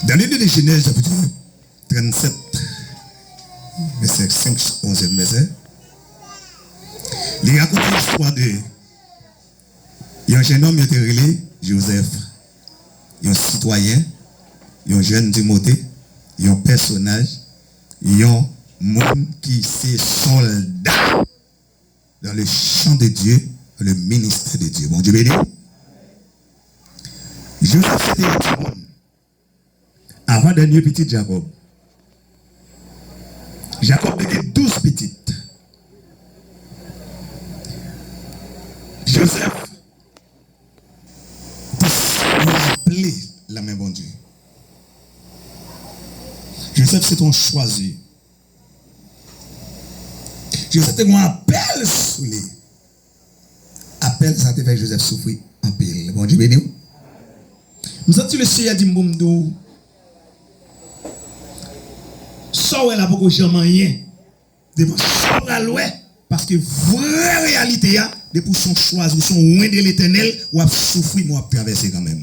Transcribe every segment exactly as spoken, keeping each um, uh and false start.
Dans le livre de Genèse, chapitre trente-sept, verset cinq, onzième verset, li rakonte istwa de yon jennonm yo te rele Joseph, yon sitwayen, yon jèn Timote, yon pèsonaj, yon moun ki se sòlda dans le champ de Dieu, dans le ministère de Dieu. Bondye beni w. Joseph se te yon timoun. Avan dènye pitit Jakòb. Jakòb te gen douz pitit. Joseph te yon aple nan men Bondye. Joseph se te yon chwazi. Joseph te gen yon apèl sou li. Apèl sa te fè Joseph soufri anpil. Bondye beni w. M santi Lesenyè di m pou m di w, sa w wè la poko janm anyen devan sa w pral wè, paske vrè reyalite a, depi w se yon chwazi, w se yon rende Letènèl, w ap soufri, men w ap travèse kanmenm.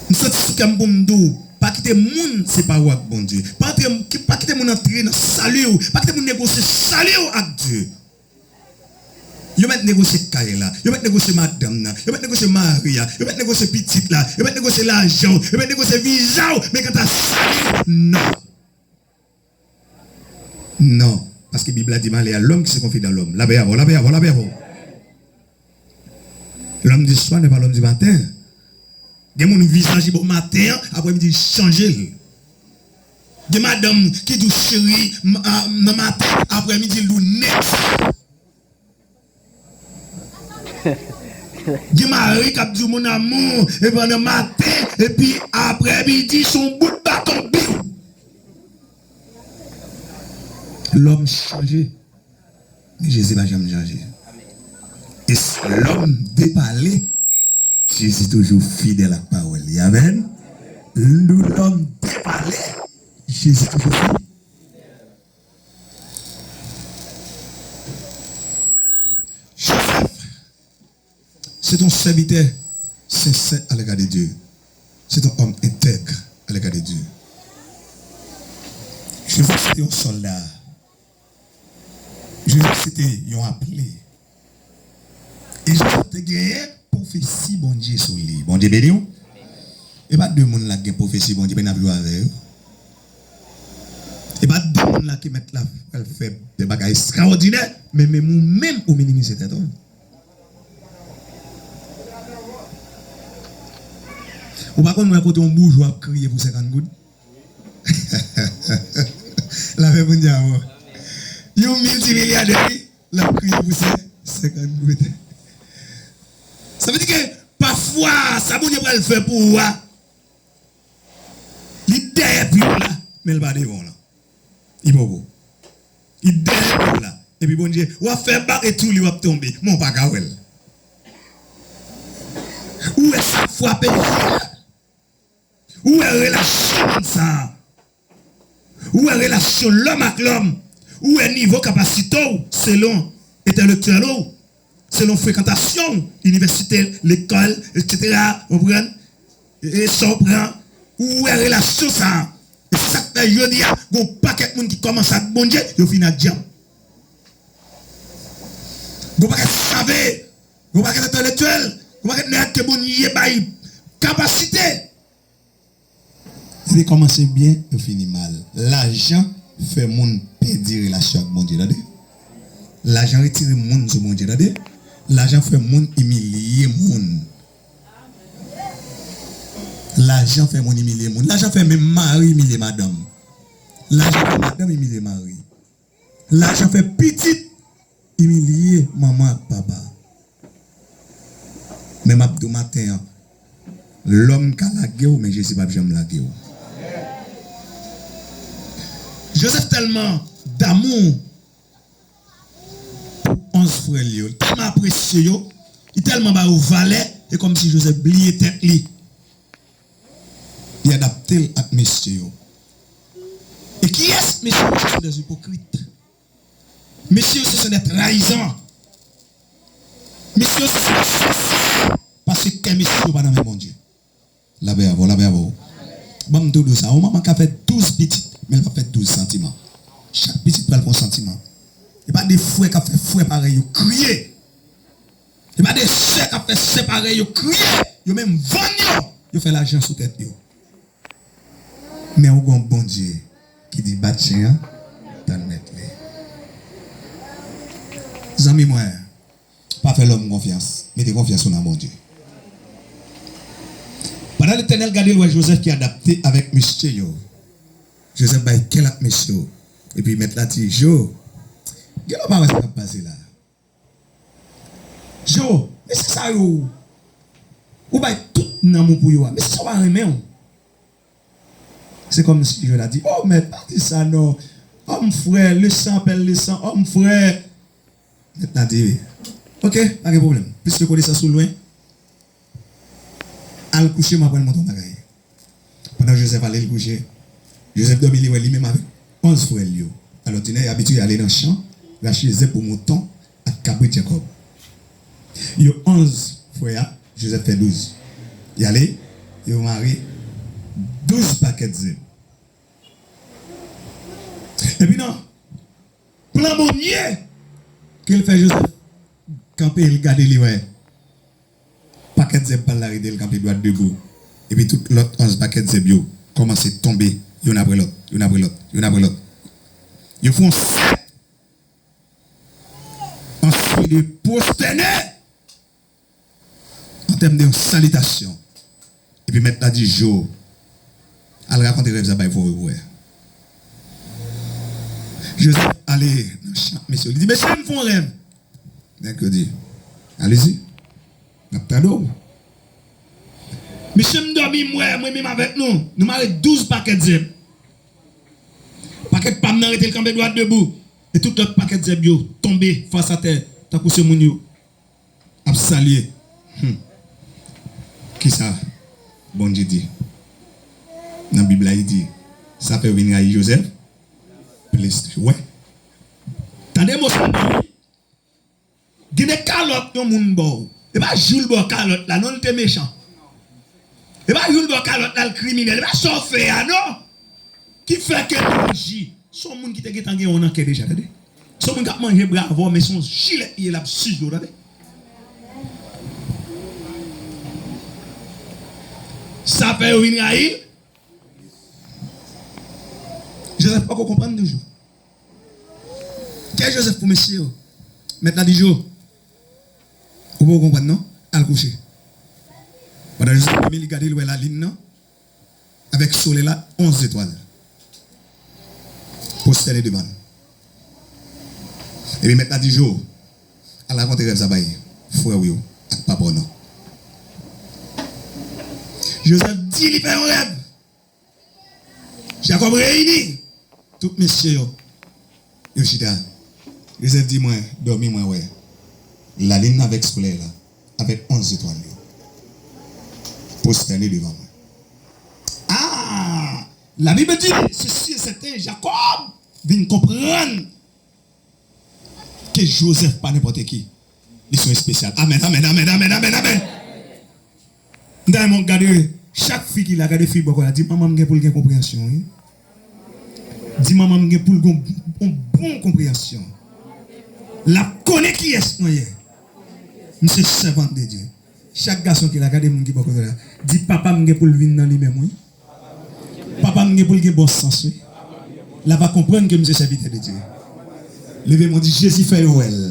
M santi sou kè m pou m di w, pa kite moun separe w ak Bondye. Pa antre, pa kite moun antre nan sali w. Pa kite moun negosye sali w ak Dye. Yo mèt negosye kay la, yo mèt negosye madanm nan, yo mèt negosye mari a, yo mèt negosye pitit la, yo mèt negosye lajan w, yo mèt negosye viza w, men kanta sali w, non. Non, paske Bib la di, malè à l'homme qui se confie dans l'homme. Lapè avè w, lapè avè w, lapè avè w. L'homme du soir n'est pas l'homme du matin. Gen moun vizaj li bon maten an, aprèmidi li chanje l. Gen madanm ki di w cheri m-, a, nan maten, aprèmidi li di w nèks. Gen mari k ap di w mon amour, epi nan maten, epi aprèmidi se yon bout baton biw. Lòm chanje. Men Jezi pa janm chanje. E s-, lòm depale, Jezi toujou fidèl ak pawòl li. Amèn. Lè lòm depale, Jezi toujou fidèl. Joseph, se te yon sèvitè sensè a lèga de Dye. Se te yon òm entèg a lèga de Dye. Joseph se te yon sòlda. Joseph se te yon aple. E Joseph te genyen pwofesi Bondye sou li. Bondye beni w. E pa de moun la ki gen pwofesi Bondye, men n ap jwe avè yo. E pa de moun la ki mèt la pral fè de bagay ekstraòdinè, men menm ou menm ou minimize tèt ou. Ou pa konn wè kote yon boujwa ap kriye pou senkant goud? Lapè pou dyab. Yon miltimilyadè, wi, l ap kriye pou se senkant goud. Sa vle di ke pafwa, sa Bondye pral fè pou ou a, li dèyè pye w la, men l pa devan w lan. Li poko. Li dèyè pye w la. Epi Bondye, w ap fè bak etou li w ap tonbe. Men w pa ka wè l. Ou wè sa k frape pye w la. Ou wè relasyon moun sa a. Ou wè relasyon lòm ak lòm. Ou wè nivo kapasite w selon entèlektyèl ou, selon frekantasyon w, inivèsite, lekòl, etsetera. Konprann? E, e sa w pran, ou wè relasyon sa a. E se sa k fè jodi a, gen yon pakèt moun ki kòmanse ak Bondye, yo fini ak dyab. Gen yon pakèt save, gen yon pakèt entèlektyèl, gen yon pakèt nèg ke Bondye bay kapasite. Yo te kòmanse byen, yo fini mal. Lajan fè moun pèdi relasyon ak Bondye, tande. Lajan retire moun sou Bondye, tande. Lajan fè moun imilye moun. Lajan fè moun imilye moun. Lajan fè menm mari imilye madanm. Lajan fè madanm imilye mari. Lajan fè pitit imilye manman ak papa. Men m ap di w maten an, lòm ka lage w, men Jezi p ap janm lage w. Joseph tèlman damou pou onz frè l yo, li tèlman apresye yo, li tèlman ba yo valè, se kòmsi Joseph bliye tèt li. Li adapte l ak mesye yo. E kiyès mesye yo? Ce sont des hypocrites. Mesye yo, ce sont des trahisons. Mesye yo, ce sont des sorciers. Paske Misye yo pa nan men Bondye. Lapè avè w, lapè avè w. Ban m tou di w sa, yon manman ka fè douz pitit, men l p ap fè douz santiman. Chak pitit pral fè yon santiman. E pa de frè k ap fè frè parèy yo kriye. E pa de sè k ap fè sè parèy yo kriye. Yo menm vann yo, yo fè lajan sou tèt yo. Men ou gen yon Bondye ki di bat chen an, tann mèt li. Zanmi mwen, pa fè lòm konfyans, mete konfyans ou nan Bondye. Pandan Letènèl gade l wè Jozèf ki adapte avèk mesye yo, Jozèf bay kè l ak mesye yo. Epi mèt la di, Jo, gen lè w pa wè sa k ap pase la. Jo, mesye sa yo, ou bay tout nanm ou pou yo a. Mesye sa yo pa renmen w. Se kòmsi Jozèf la di, O mèt, pa di sa non. Homme frère, le sang appelle le sang, homme frère. Mèt la di, Oke, pa gen pwoblèm. Plis rekonesans ou lwen, al kouche, m aprann montre yon bagay. Pandan Jozèf ale l kouche, Jozèf dòmi, li wè li menm avèk onz frè l yo. Alòdinè, y abitye ale nan chan, rache zèb pou mouton ak kabrit Jakòb. Yo onz frè a, Jozèf fè douz. Y ale, yo mare douz pakèt zèb. Epi nan plan Bondye, ke l fè Jozèf kanpe, l gade, li wè pakèt zèb pa l la rete, l kanpe dwat debou. Epi tout lòt onz pakèt zèb yo kòmanse tonbe, youn apre lòt, youn apre lòt, youn apre lòt. Yo fè yon sèk. Answit, yo pwostène an tèm de yon salitasyon. Epi mèt la di, Jo, al rakonte rèv sa bay frè w yo pou wè. Jozèf ale nan chan mesye yo. Li di, Mesye, m fè yon rèv. Nèg yo di, Alezi, n ap tande w. Mesye, m dòmi, m wè, mwen menm avèk nou, nou mare douz pakèt zèb. Pakèt pa m nan rete, l kanpe dwat debou. E tout lòt pakèt zèb yo tonbe fas atè, tankou se moun yo ap salye. Hmm. Kisa Bondye di? Nan Bib la, li di, sa fè yo vin rayi Jozèf plis. Wè. Tande mo sa, wi. Gen de kalòt yon moun ba w. E pa jou l ba w kalòt la, non, l te mechan. E pa jou l ba w kalòt la, l kriminèl. E pa sa w fè a, non. Ki fè ke l aji. Se yon moun ki te gentan gen yon nan kè deja, tande. Se yon moun k ap manje bra avè w, men se yon jilèt li ye, l ap size w, tande. Sa fè yo vin rayi l. Jozèf poko konprann toujou. Kè Jozèf pou mesye yo. Mèt la di, Jo, ou poko konprann non, al kouche. Pandan Jozèf dòmi, li gade, li wè lalin nan avèk solèy la, onz zetwal pwostène devan l. Epi mèt la di, Jo, al rakonte rèv sa bay frè w yo ak papa w non. Jozèf di li fè yon rèv. Jakòb reyini tout mesye yo. Yo chita. Jozèf di, Mwen dòmi, mwen wè lalin nan avèk solèy la, avèk onz zetwal yo pwostène devan mwen. Ah! Labib di, se si e sèten, Jakòb vin konprann ke Jozèf pa nenpòt ki. Li se yon espesyal. Amèn, amèn, amèn, amèn, amèn, amèn. M ta renmen w gade chak fi ki la, gade fi bò kò la, di, Manman m gen pou l gen konpreyansyon, wi. Di, Manman m gen pou l gen yon bon konpreyansyon. L ap konnen kiyès mwen ye. M se sèvant de Dye. Chak gason ki la, gade moun ki bò kote w la. Di, Papa m gen pou l vin nan li menm, wi. Papa m gen pou l gen bon sans, wi. L ava konprann ke m se sèvitè de Dye. Leve men w, di, Jezi fè yo wè l.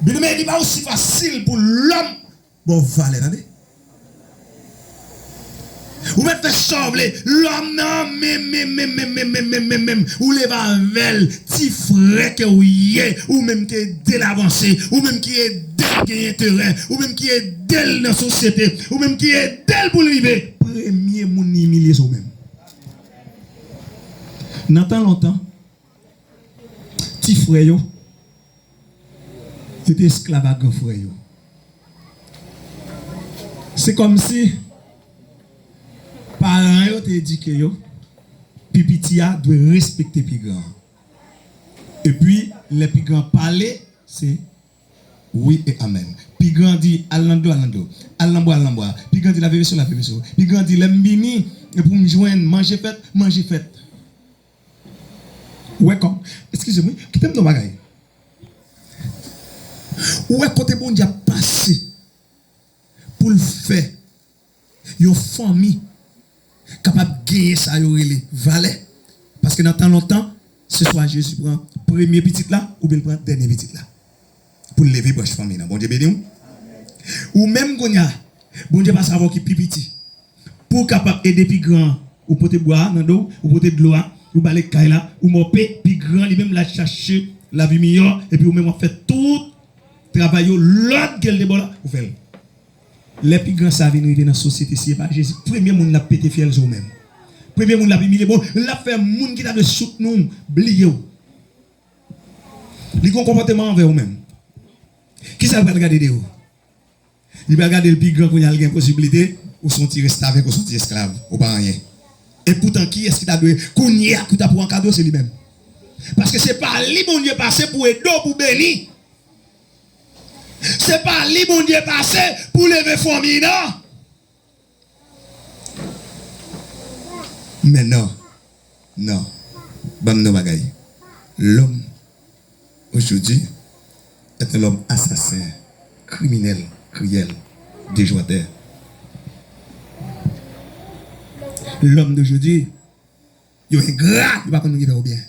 Byeneme, li pa osi fasil pou lòm ba w valè, tande. Ou mèt fè sa w vle, lòm nan, menm, menm, menm, ou leve avè l, ti frè ke w ye, ou menm ki ede l avanse, ou menm ki ede l gen enterè, ou menm ki ede l nan sosyete, ou menm ki ede l pou l rive, premye moun li imilye se w menm. Nan tan lontan, ti frè yo, yo te esklav a gran frè yo. Se kòmsi paran yo te edike yo, pi piti a dwe respekte pi gran an. Epi, lè pi gran pale, se wi e amèn. Pi gran di, "Al nan dlo, al nan dlo. Al nan bwa, al nan bwa." Pi gran di, "Lave veso, lave veso." Pi gran di, "Lè m vini, e pou m jwenn manje fèt, manje fèt." Ou wè kòm, eskize m, wi, kite m di w bagay. Ou wè kote Bondye ap pase pou l fè yon fanmi kapab genyen sa yo rele valè. Paske nan tan lontan, se swa Jezi pran premye pitit la, oubyen l pran dènye pitit la. Pou l leve branch fanmi nan. Bondye beni w. Ou menm kounye a, Bondye pase avè w ki pi piti. Pou w kapab ede pi gran an, ou pote bwa a nan do w, ou pote dlo a, ou bale kay la, ou mòpe pi gran, li menm l al chache lavi miyò, epi ou menm w ap fè tout travay yo, lòd ke l te ba w la, ou fè l. Lè pi gran sa vin rive nan sosyete, si e pa Jezi, premye moun l ap pete fyèl se ou menm. Premye moun l ap imilye, bon, l ap fè moun ki ta dwe soutni w bliye w. Li gen yon konpòteman anvè ou menm. Kisa l pral gade de ou? Li pral gade l pi gran kounye a, l gen posiblite ou se yon ti restavèk, ou se yon ti esklav, ou pa anyen. E poutan, kiyès ki ta dwe kounye a ki ta pou ankadre w, se li menm. Paske se pa li Bondye pase pou ede w, pou beni. Se pa li Bondye pase pou leve fanmi nan. Men non, non. Ban m non bagay. Lòm, ojodi, est un homme assassin, criminel, cruel, déjouateur. Lòm de jodi, yo engra, yo pa konn moun ki fè yo byen.